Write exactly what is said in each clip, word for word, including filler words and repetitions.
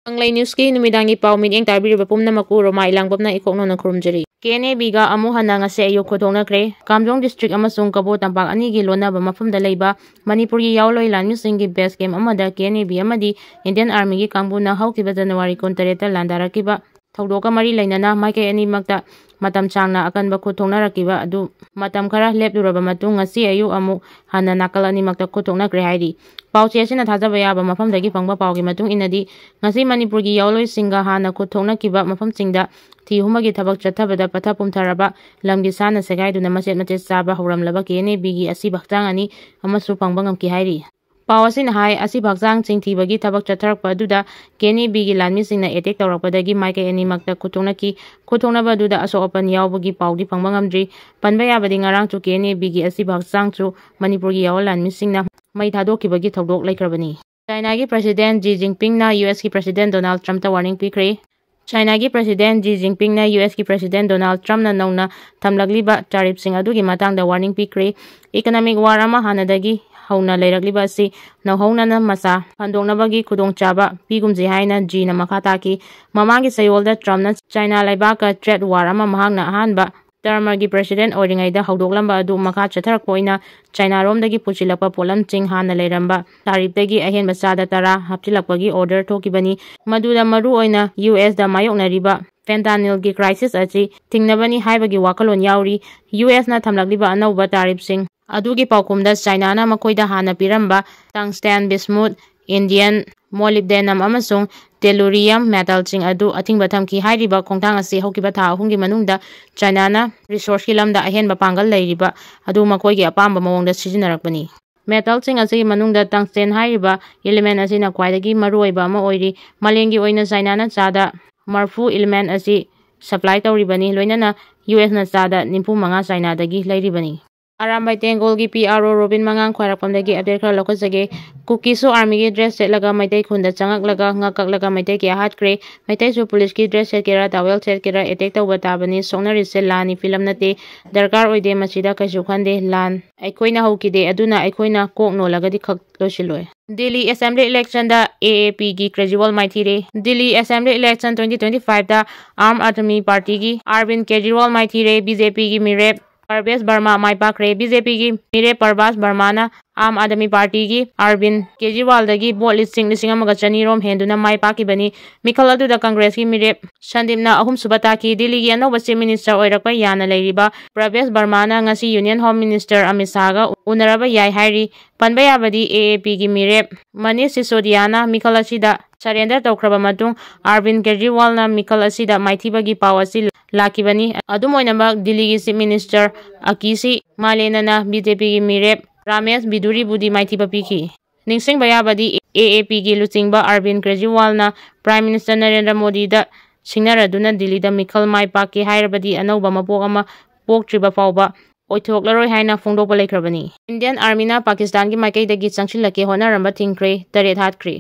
ꯀꯪꯂꯩ ꯅ꯭ꯌꯨꯁꯀꯤ ꯅꯨꯃꯤꯗꯥꯡꯒꯤ ꯄꯥꯎ ꯃꯤꯠꯌꯦꯡ ꯇꯥꯕꯤꯔꯤꯕ ꯄꯨꯝꯅꯃꯛꯄꯨ ꯔꯣꯃꯥ ꯏꯂꯥꯡꯕꯝꯅ ꯏꯀꯣꯛꯅꯧꯅ ꯈꯨꯔꯨꯝꯖꯔꯤ꯫ ꯀꯦ ꯑꯦꯟ ꯑꯦ ꯕꯤꯒ ꯑꯃꯨꯛ ꯍꯟꯅ ꯉꯁꯤ ꯑꯌꯨꯛ ꯈꯨꯠꯊꯣꯛꯅꯈ꯭ꯔꯦ꯫ ꯀꯥꯝꯖꯣꯡ ꯗꯤꯁꯇ꯭ꯔꯤꯛ ꯑꯃꯁꯨꯡ ꯀꯕꯣ ꯇꯝꯄꯥꯛ ꯑꯅꯤꯒꯤ ꯂꯣꯟꯅꯕ ꯃꯐꯝꯗ ꯂꯩꯕ ꯃꯅꯤꯄꯨꯔꯒꯤ ꯌꯥꯑꯣꯟꯂꯣꯏ ꯂꯥꯟꯃꯤꯁꯤꯡꯒꯤ ꯕꯦꯁ ꯀꯦꯝꯞ ꯑꯃꯗ ꯀꯦ ꯑꯦꯟ ꯑꯦ ꯕꯤ ꯑꯃꯗꯤ ꯏꯟꯗꯤꯌꯟ ꯑꯥꯔꯃꯤꯒꯤ ꯀꯥꯡꯕꯨꯅ ꯍꯧꯈꯤꯕ ꯖꯅꯋꯥꯔꯤ ꯀꯨꯟꯇꯔꯦꯠꯇ ꯂꯥꯟꯗꯥꯔꯛꯈꯤꯕ ꯊꯧꯗꯣꯛꯀ ꯃꯔꯤ ꯂꯩꯅꯅ ꯃꯥꯏꯀꯩ ꯑꯅꯤꯃꯛꯇ ꯃꯇꯝ ꯁꯥꯡꯅ ꯑꯀꯟꯕ ꯈꯨꯠ ꯊꯣꯛꯅꯔꯛꯈꯤꯕ ꯑꯗꯨ ꯃꯇꯝ ꯈꯔ ꯂꯦꯞꯂꯨꯔꯕ ꯃꯇꯨꯡ, ꯉꯁꯤ ꯑꯌꯨꯛ ꯑꯃꯨꯛ ꯍꯟꯅ ꯅꯥꯀꯜ ꯑꯅꯤꯃꯛꯇ ꯈꯨꯠ ꯊꯣꯛꯅꯈ꯭ꯔꯦ ꯍꯥꯏꯔꯤ꯫ ꯄꯥꯎꯆꯦ ꯑꯁꯤꯅ ꯊꯥꯖꯕ ꯌꯥꯕ ꯃꯐꯝꯗꯒꯤ ꯐꯪꯕ ꯄꯥꯎꯒꯤ ꯃꯇꯨꯡ ꯏꯟꯅꯗꯤ, ꯉꯁꯤ ꯃꯅꯤꯄꯨꯔꯒꯤ ꯌꯥꯑꯣꯟꯂꯣꯏꯁꯤꯡꯒ ꯍꯥꯟꯅ ꯈꯨꯠ ꯊꯣꯛꯅꯈꯤꯕ ꯃꯐꯝꯁꯤꯡꯗ ꯊꯤ ꯍꯨꯝꯕꯒꯤ ꯊꯕꯛ ꯆꯠꯊꯕꯗ ꯄꯠꯊ ꯄꯨꯝꯊꯔꯕ ꯂꯝꯒꯤ ꯁꯥꯅ ꯁꯦꯒꯥꯏꯗꯨꯅ ꯃꯆꯦꯠ ꯃꯆꯦꯠ ꯆꯥꯕ ꯍꯧꯔꯝꯂꯕ ꯀꯦ ꯑꯦꯟ ꯑꯦ ꯕꯤꯒꯤ ꯑꯁꯤꯕ ꯍꯛꯆꯥꯡ ꯑꯅꯤ ꯑꯃꯁꯨ ꯐꯪꯕ ꯉꯝꯈꯤ ꯍꯥꯏꯔꯤ꯫ ꯄꯥꯎ ꯑꯁꯤꯅ ꯍꯥꯏ, ꯑꯁꯤꯕ ꯍꯛꯆꯥꯡꯁꯤꯡ ꯊꯤꯕꯒꯤ ꯊꯕꯛ ꯆꯠꯊꯔꯛꯄ ꯑꯗꯨꯗ ꯀꯦ ꯑꯦꯟ ꯑꯦ ꯕꯤꯒꯤ ꯂꯥꯟꯃꯤꯁꯤꯡꯅ ꯑꯦꯇꯦꯛ ꯇꯧꯔꯛꯄꯗꯒꯤ ꯃꯥꯏꯀꯩ ꯑꯅꯤꯃꯛꯇ ꯈꯨꯠ ꯊꯣꯛꯅꯈꯤ꯫ ꯈꯨꯠ ꯊꯣꯛꯅꯕ ꯑꯗꯨꯗ ꯑꯁꯣꯛ ꯑꯄꯟ ꯌꯥꯎꯕꯒꯤ ꯄꯥꯎꯗꯤ ꯐꯪꯕ ꯉꯝꯗ꯭ꯔꯤ꯫ ꯄꯟꯕ ꯌꯥꯕꯗꯤ ꯉꯔꯥꯡꯁꯨ ꯀꯦ ꯑꯦꯟ ꯑꯦ ꯕꯤꯒꯤ ꯑꯁꯤꯕ ꯍꯛꯆꯥꯡꯁꯨ ꯃꯅꯤꯄꯨꯔꯒꯤ ꯌꯥꯑꯣꯟ ꯂꯥꯟꯃꯤꯁꯤꯡꯅ ꯃꯩ ꯊꯥꯗꯣꯛꯈꯤꯕꯒꯤ ꯊꯧꯗꯣꯛ ꯂꯩꯈ꯭ꯔꯕꯅꯤ꯫ ꯆꯥꯏꯅꯥꯒꯤ ꯄ꯭ꯔꯁꯤꯗꯦꯟ ꯖꯤ ꯖꯤꯟꯄꯤꯡꯅ ꯌꯨ ꯑꯦꯁꯀꯤ ꯄ꯭ꯔꯁꯤꯗꯦꯟ ꯗꯣꯅꯥꯜꯗ ꯇ꯭ꯔꯝꯞꯇ ꯋꯥꯔꯅꯤꯡ ꯄꯤꯈ꯭ꯔꯦ꯫ ꯆꯥꯏꯅꯥꯒꯤ ꯄ꯭ꯔꯁꯤꯗꯦꯟ ꯖꯤ ꯖꯤꯟꯄꯤꯡꯅ ꯌꯨ ꯑꯦꯁꯀꯤ ꯄ꯭ꯔꯁꯤꯗꯦꯟ ꯗꯣꯅꯥꯜꯗ ꯇ꯭ꯔꯝꯞꯅ ꯅꯧꯅ ꯊꯝꯂꯛꯂꯤꯕ ꯇꯥꯔꯤꯐꯁꯤꯡ ꯑꯗꯨꯒꯤ ꯃꯇꯥꯡꯗ ꯋꯥꯔꯅꯤꯡ ꯄꯤꯈ꯭ꯔꯦ꯫ ꯏꯀꯣꯅꯣꯃꯤꯛ ꯋꯥꯔ ꯑꯃ ꯍꯥꯟꯅꯗꯒꯤ ꯍꯧꯅ ꯂꯩꯔꯛꯂꯤꯕ ꯑꯁꯤ ꯅꯧꯍꯧꯅꯅ ꯃꯆꯥ ꯐꯟꯗꯣꯛꯅꯕꯒꯤ ꯈꯨꯗꯣꯡꯆꯥꯕ ꯄꯤꯒꯨꯝꯁꯤ ꯍꯥꯏꯅ ꯖꯤꯅ ꯃꯈꯥ ꯇꯥꯈꯤ꯫ ꯃꯃꯥꯡꯒꯤ ꯆꯌꯣꯜꯗ ꯇ꯭ꯔꯝꯞꯅ ꯆꯥꯏꯅꯥ ꯂꯩꯕꯥꯛꯀ ꯇ꯭ꯔꯦꯗ ꯋꯥꯔ ꯑꯃ ꯃꯍꯥꯛꯅ ꯑꯍꯥꯟꯕ ꯇꯔꯃꯒꯤ ꯄ꯭ꯔꯁꯤꯗꯦꯟ ꯑꯣꯏꯔꯤꯉꯩꯗ ꯍꯧꯗꯣꯛꯂꯝꯕ ꯑꯗꯨ ꯃꯈꯥ ꯆꯠꯊꯔꯛꯄ ꯑꯣꯏꯅ ꯆꯥꯏꯅꯥꯔꯣꯝꯗꯒꯤ ꯄꯨꯁꯤꯜꯂꯛꯄ ꯄꯣꯠꯂꯝꯁꯤꯡ ꯍꯥꯟꯅ ꯂꯩꯔꯝꯕ ꯇꯥꯔꯤꯐꯇꯒꯤ ꯑꯍꯦꯟꯕ ꯆꯥꯗ ꯇꯔꯥ ꯍꯥꯞꯆꯤꯜꯂꯛꯄꯒꯤ ꯑꯣꯔꯗꯔ ꯊꯣꯛꯈꯤꯕꯅꯤ꯫ ꯃꯗꯨꯗ ꯃꯔꯨ ꯑꯣꯏꯅ ꯌꯨ ꯑꯦꯁꯇ ꯃꯥꯌꯣꯛꯅꯔꯤꯕ ꯐꯦꯟꯇꯥꯅꯤꯜꯒꯤ ꯀ꯭ꯔꯥꯏꯁꯤꯁ ꯑꯁꯤ ꯊꯤꯡꯅꯕꯅꯤ ꯍꯥꯏꯕꯒꯤ ꯋꯥꯈꯜꯂꯣꯟ ꯌꯥꯎꯔꯤ꯫ ꯌꯨ ꯑꯦꯁꯅ ꯊꯝꯂꯛꯂꯤꯕ ꯑꯅꯧꯕ ꯇꯥꯔꯤꯐꯁꯤꯡ ꯑꯗꯨꯒꯤ ꯄꯥꯎꯈꯨꯝꯗ ꯆꯥꯏꯅꯥꯅ ꯃꯈꯣꯏꯗ ꯍꯥꯟꯅ ꯄꯤꯔꯝꯕ ꯇꯪꯁꯇꯦꯟ, ꯕꯤꯁꯃꯨꯠ, ꯏꯟꯗꯤꯌꯟ ꯃꯣꯂꯤꯕꯗꯦꯅꯝ ꯑꯃꯁꯨꯡ ꯇꯦꯂꯨꯔꯤꯌꯝ ꯃꯦꯇꯜꯁꯤꯡ ꯑꯗꯨ ꯑꯊꯤꯡꯕ ꯊꯝꯈꯤ꯫ ꯍꯥꯏꯔꯤꯕ ꯈꯣꯡꯊꯥꯡ ꯑꯁꯤ ꯍꯧꯈꯤꯕ ꯊꯥ ꯑꯍꯨꯝꯒꯤ ꯃꯅꯨꯡꯗ ꯆꯥꯏꯅꯥꯅ ꯔꯤꯁꯣꯔꯁꯀꯤ ꯂꯝꯗ ꯑꯍꯦꯟꯕ ꯄꯥꯡꯒꯜ ꯂꯩꯔꯤꯕ ꯑꯗꯨ ꯃꯈꯣꯏꯒꯤ ꯑꯄꯥꯝꯕ ꯃꯑꯣꯡꯗ ꯁꯤꯖꯤꯟꯅꯔꯛꯄꯅꯤ꯫ ꯃꯦꯇꯜꯁꯤꯡ ꯑꯁꯤꯒꯤ ꯃꯅꯨꯡꯗ ꯇꯪꯁꯇꯦꯟ ꯍꯥꯏꯔꯤꯕ ꯏꯂꯤꯃꯦꯟ ꯑꯁꯤꯅ ꯈ꯭ꯋꯥꯏꯗꯒꯤ ꯃꯔꯨꯑꯣꯏꯕ ꯑꯃ ꯑꯣꯏꯔꯤ꯫ ꯃꯥꯂꯦꯝꯒꯤ ꯑꯣꯏꯅ ꯆꯥꯏꯅꯥꯅ ꯆꯥꯗ ꯃꯔꯐꯨ ꯏꯂꯤꯃꯦꯟ ꯑꯁꯤ ꯁꯄ꯭ꯂꯥꯏ ꯇꯧꯔꯤꯕꯅꯤ, ꯂꯣꯏꯅꯅ ꯌꯨ ꯑꯦꯁꯅ ꯆꯥꯗ ꯅꯤꯐꯨ ꯃꯉꯥ ꯆꯥꯏꯅꯥꯗꯒꯤ ꯂꯩꯔꯤꯕꯅꯤ꯫ ꯑꯔꯥꯝꯕꯥꯏ ꯇꯦꯡꯒꯣꯜꯒꯤ ꯄꯤ ꯑꯥꯔ ꯑꯣ ꯔꯣꯕꯤꯟ ꯃꯉꯥꯡ ꯈ꯭ꯋꯥꯏꯔꯥꯛꯄꯝꯗꯒꯤ ꯑꯞꯗꯦꯠ ꯈꯔ ꯂꯧꯈꯠꯆꯒꯦ꯫ ꯀꯨꯀꯤꯁꯨ ꯑꯥꯔꯃꯤꯒꯤ ꯗ꯭ꯔꯦꯁ ꯁꯦꯠꯂꯒ ꯃꯩꯇꯩ ꯈꯨꯟꯗ ꯆꯪꯉꯛꯂꯒ ꯉꯛ ꯀꯛꯂꯒ ꯃꯩꯇꯩ ꯀꯌꯥ ꯍꯥꯠꯈ꯭ꯔꯦ꯫ ꯃꯩꯇꯩꯁꯨ ꯄꯨꯂꯤꯁꯀꯤ ꯗ꯭ꯔꯦꯁ ꯁꯦꯠꯀꯦꯔꯥ, ꯇꯥꯋꯦꯜ ꯁꯦꯠꯀꯦꯔꯥ, ꯑꯦꯇꯦꯛ ꯇꯧꯕ ꯇꯥꯕꯅꯤ꯫ ꯁꯣꯛꯅꯔꯤꯁꯦ ꯂꯥꯟꯅꯤ, ꯐꯤꯂꯝ ꯅꯠꯇꯦ꯫ ꯗꯔꯀꯥꯔ ꯑꯣꯏꯗꯦ ꯃꯁꯤꯗ, ꯀꯩꯁꯨ ꯈꯟꯗꯦ꯫ ꯂꯥꯟ ꯑꯩꯈꯣꯏꯅ ꯍꯧꯈꯤꯗꯦ, ꯑꯗꯨꯅ ꯑꯩꯈꯣꯏꯅ ꯀꯣꯛ ꯅꯣꯜꯂꯒꯗꯤ ꯈꯛ ꯂꯣꯏꯁꯤꯜꯂꯣꯏ꯫ ꯗꯤꯜꯂꯤ ꯑꯦꯁꯦꯝꯕ꯭ꯂꯤ ꯏꯂꯦꯛꯁꯟꯗ ꯑꯦ ꯑꯦ ꯄꯤꯒꯤ ꯀ꯭ꯔꯦꯖꯤꯋꯥꯜ ꯃꯥꯏꯊꯤꯔꯦ꯫ Delhi assembly election twenty twenty ꯐꯥꯏꯚꯇ ꯑꯥꯝ ꯑꯥꯗꯃꯤ ꯄꯥꯔꯇꯤꯒꯤ ꯑꯥꯔꯕꯤꯟ ꯀꯦꯖꯔꯤꯋꯥꯜ ꯃꯥꯏꯊꯤꯔꯦ꯫ ꯕꯤ ꯖꯦ ꯄꯤꯒꯤ ꯃꯤꯔꯦꯞ ꯄꯔꯕꯦꯁ ꯕꯔꯃꯥ ꯃꯥꯏ ꯄꯥꯛꯈ꯭ꯔꯦ꯫ ꯕꯤ ꯖꯦ ꯄꯤꯒꯤ ꯃꯤꯔꯦꯞ ꯄꯔꯕꯥꯁ ꯕꯔꯃꯥꯅ ꯑꯥꯝ ꯑꯥꯗꯃꯤ ꯄꯥꯔꯇꯤꯒꯤ ꯑꯥꯔꯕꯤꯟ ꯀꯦꯖꯔꯤꯋꯥꯜꯗꯒꯤ ꯚꯣꯠ ꯂꯤꯁꯤꯡ, ꯂꯤꯁꯤꯡ ꯑꯃꯒ ꯆꯅꯤ ꯔꯣꯝ ꯍꯦꯟꯗꯨꯅ ꯃꯥꯏ ꯄꯥꯛꯈꯤꯕꯅꯤ꯫ ꯃꯤꯈꯜ ꯑꯗꯨꯗ ꯀꯪꯒ꯭ꯔꯦꯁꯀꯤ ꯃꯤꯔꯦꯞ ꯁꯟꯗꯤꯞꯅ ꯑꯍꯨꯝꯁꯨꯕ ꯇꯥꯈꯤ꯫ ꯗꯤꯜꯂꯤꯒꯤ ꯑꯅꯧꯕ ꯆꯤꯐ ꯃꯤꯅꯤꯁꯇꯔ ꯑꯣꯏꯔꯛꯄ ꯌꯥꯅ ꯂꯩꯔꯤꯕ ꯄ꯭ꯔꯕꯦꯁ ꯕꯔꯃꯥꯅ ꯉꯁꯤ ꯌꯨꯅꯤꯌꯟ ꯍꯣꯝ ꯃꯤꯅꯤꯁꯇꯔ ꯑꯃꯤꯠ ꯁꯥꯍꯒ ꯎꯅꯔꯕ ꯌꯥꯏ ꯍꯥꯏꯔꯤ꯫ ꯄꯟꯕ ꯌꯥꯕꯗꯤ ꯑꯦ ꯑꯦ ꯄꯤꯒꯤ ꯃꯤꯔꯦꯞ ꯃꯅꯤꯁ ꯁꯤꯁꯣꯗꯤꯌꯥꯅ ꯃꯤꯈꯜ ꯑꯁꯤꯗ ꯁꯔꯦꯟꯗꯔ ꯇꯧꯈ꯭ꯔꯕ ꯃꯇꯨꯡ ꯑꯥꯔꯕꯤꯟ ꯀꯦꯖꯔꯤꯋꯥꯜꯅ ꯃꯤꯈꯜ ꯑꯁꯤꯗ ꯃꯥꯏꯊꯤꯕꯒꯤ ꯄꯥꯎ ꯑꯁꯤ ꯂꯥꯛꯈꯤꯕꯅꯤ꯫ ꯑꯗꯨꯝ ꯑꯣꯏꯅꯃꯛ, ꯗꯤꯜꯂꯤꯒꯤ ꯆꯤꯐ ꯃꯤꯅꯤꯁꯇꯔ ꯑꯀꯤꯁꯤ ꯃꯥꯂꯦꯅꯅ ꯕꯤ ꯖꯦ ꯄꯤꯒꯤ ꯃꯤꯔꯦꯞ ꯔꯥꯃꯦꯁ ꯕꯤꯗꯨꯔꯤꯕꯨꯗꯤ ꯃꯥꯏꯊꯤꯕ ꯄꯤꯈꯤ꯫ ꯅꯤꯡꯁꯤꯡꯕ ꯌꯥꯕꯗꯤ, ꯑꯦ ꯑꯦ ꯄꯤꯒꯤ ꯂꯨꯆꯤꯡꯕ ꯑꯥꯔꯕꯤꯟ ꯀꯦꯖꯔꯤꯋꯥꯜꯅ ꯄ꯭ꯔꯥꯏꯝ ꯃꯤꯅꯤꯁꯇꯔ ꯅꯔꯦꯟꯗ꯭ꯔ ꯃꯣꯗꯤꯗ ꯁꯤꯡꯅꯔꯗꯨꯅ ꯗꯤꯜꯂꯤꯗ ꯃꯤꯈꯜ ꯃꯥꯏ ꯄꯥꯛꯀꯦ ꯍꯥꯏꯔꯕꯗꯤ ꯑꯅꯧꯕ ꯃꯄꯣꯛ ꯑꯃ ꯄꯣꯛꯇ꯭ꯔꯤꯕ ꯐꯥꯎꯕ ꯑꯣꯏꯊꯣꯛꯂꯔꯣꯏ ꯍꯥꯏꯅ ꯐꯣꯡꯗꯣꯛꯄ ꯂꯩꯈ꯭ꯔꯕꯅꯤ꯫ ꯏꯟꯗꯤꯌꯟ ꯑꯥꯔꯃꯤꯅ ꯄꯥꯀꯤꯁꯇꯥꯟꯒꯤ ꯃꯥꯏꯀꯩꯗꯒꯤ ꯆꯪꯁꯤꯜꯂꯛꯀꯦ ꯍꯣꯠꯅꯔꯝꯕ ꯊꯤꯡꯈ꯭ꯔꯦ, ꯇꯔꯦꯠ ꯍꯥꯠꯈ꯭ꯔꯦ꯫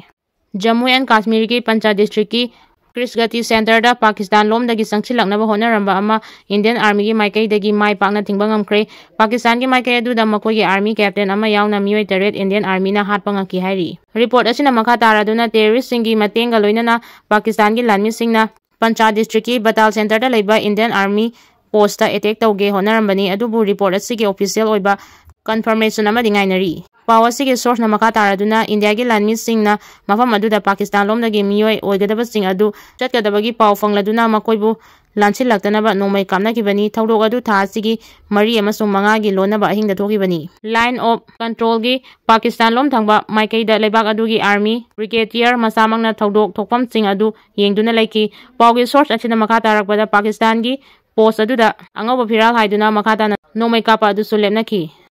ꯖꯝꯃꯨ ꯑꯦꯟ ꯀꯥꯁꯃꯤꯔꯒꯤ ꯄꯟꯆꯥ ꯗꯤꯁꯇ꯭ꯔꯤꯛꯀꯤ ꯀ꯭ꯔꯤꯁꯒꯇꯤ ꯁꯦꯟꯇꯔꯗ ꯄꯥꯀꯤꯁꯇꯥꯟ ꯂꯣꯝꯗꯒꯤ ꯆꯪꯁꯤꯜꯂꯛꯅꯕ ꯍꯣꯠꯅꯔꯝꯕ ꯑꯃ ꯏꯟꯗꯤꯌꯟ ꯑꯥꯔꯃꯤꯒꯤ ꯃꯥꯏꯀꯩꯗꯒꯤ ꯃꯥꯏ ꯄꯥꯛꯅ ꯊꯤꯡꯕ ꯉꯝꯈ꯭ꯔꯦ꯫ ꯄꯥꯀꯤꯁꯇꯥꯟꯒꯤ ꯃꯥꯏꯀꯩ ꯑꯗꯨꯗ ꯃꯈꯣꯏꯒꯤ ꯑꯥꯔꯃꯤ ꯀꯦꯞꯇꯦꯟ ꯑꯃ ꯌꯥꯎꯅ ꯃꯤꯑꯣꯏ ꯇꯔꯦꯠ ꯏꯟꯗꯤꯌꯟ ꯑꯥꯔꯃꯤꯅ ꯍꯥꯠꯄ ꯉꯝꯈꯤ ꯍꯥꯏꯔꯤ꯫ ꯔꯤꯄꯣꯔꯠ ꯑꯁꯤꯅ ꯃꯈꯥ ꯇꯥꯔꯗꯨꯅ ꯇꯦꯔꯣꯔꯤꯁꯁꯤꯡꯒꯤ ꯃꯇꯦꯡꯒ ꯂꯣꯏꯅꯅ ꯄꯥꯀꯤꯁꯇꯥꯟꯒꯤ ꯂꯥꯟꯃꯤꯁꯤꯡꯅ ꯄꯟꯆꯥ ꯗꯤꯁꯇ꯭ꯔꯤꯛꯀꯤ ꯕꯇꯥꯜ ꯁꯦꯟꯇꯔꯗ ꯂꯩꯕ ꯏꯟꯗꯤꯌꯟ ꯑꯥꯔꯃꯤ ꯄꯣꯁꯇ ꯑꯦꯇꯦꯛ ꯇꯧꯒꯦ ꯍꯣꯠꯅꯔꯝꯕꯅꯤ, ꯑꯗꯨꯕꯨ ꯔꯤꯄꯣꯔꯠ ꯑꯁꯤꯒꯤ ꯑꯣꯐꯤꯁꯤꯌꯦꯜ ꯑꯣꯏꯕ ꯀꯟꯐꯔꯃꯦꯁꯟ ꯑꯃꯗꯤ ꯉꯥꯏꯅꯔꯤ꯫ ꯄꯥꯎ ꯑꯁꯤꯒꯤ ꯁꯣꯔꯁꯅ ꯃꯈꯥ ꯇꯥꯔꯗꯨꯅ ꯏꯟꯗꯤꯌꯥꯒꯤ ꯂꯥꯟꯃꯤꯁꯤꯡꯅ ꯃꯐꯝ ꯑꯗꯨꯗ ꯄꯥꯀꯤꯁꯇꯥꯟ ꯂꯣꯝꯗꯒꯤ ꯃꯤꯑꯣꯏ ꯑꯣꯏꯒꯗꯕꯁꯤꯡ ꯑꯗꯨ ꯆꯠꯀꯗꯕꯒꯤ ꯄꯥꯎ ꯐꯪꯂꯗꯨꯅ ꯃꯈꯣꯏꯕꯨ ꯂꯥꯟꯁꯤꯜꯂꯛꯇꯅꯕ ꯅꯣꯡꯃꯩ ꯀꯥꯞꯅꯈꯤꯕꯅꯤ꯫ ꯊꯧꯗꯣꯛ ꯑꯗꯨ ꯊꯥ ꯑꯁꯤꯒꯤ ꯃꯔꯤ ꯑꯃꯁꯨꯡ ꯃꯉꯥꯒꯤ ꯂꯣꯟꯅꯕ ꯑꯍꯤꯡꯗ ꯊꯣꯛꯈꯤꯕꯅꯤ꯫ ꯂꯥꯏꯟ ꯑꯣꯐ ꯀꯟꯇ꯭ꯔꯣꯜꯒꯤ ꯄꯥꯀꯤꯁꯇꯥꯟ ꯂꯣꯝ ꯊꯪꯕ ꯃꯥꯏꯀꯩꯗ ꯂꯩꯕꯥꯛ ꯑꯗꯨꯒꯤ ꯑꯥꯔꯃꯤ ꯕ꯭ꯔꯤꯒꯦꯗꯤꯌꯔ ꯃꯁꯥꯃꯛꯅ ꯊꯧꯗꯣꯛ ꯊꯣꯛꯐꯝꯁꯤꯡ ꯑꯗꯨ ꯌꯦꯡꯗꯨꯅ ꯂꯩꯈꯤ꯫ ꯄꯥꯎꯒꯤ ꯁꯣꯔꯁ ꯑꯁꯤꯅ ꯃꯈꯥ ꯇꯥꯔꯛꯄꯗ ꯄꯥꯀꯤꯁꯇꯥꯟꯒꯤ ꯄꯣꯁ ꯑꯗꯨꯗ ꯑꯉꯧꯕ ꯐꯤꯔꯥꯜ ꯍꯥꯏꯗꯨꯅ ꯃꯈꯥ ꯇꯥꯅ ꯅꯣꯡꯃꯩ ꯀꯥꯞꯄ ꯑꯗꯨꯁꯨ ꯂꯦꯞꯅꯈꯤ꯫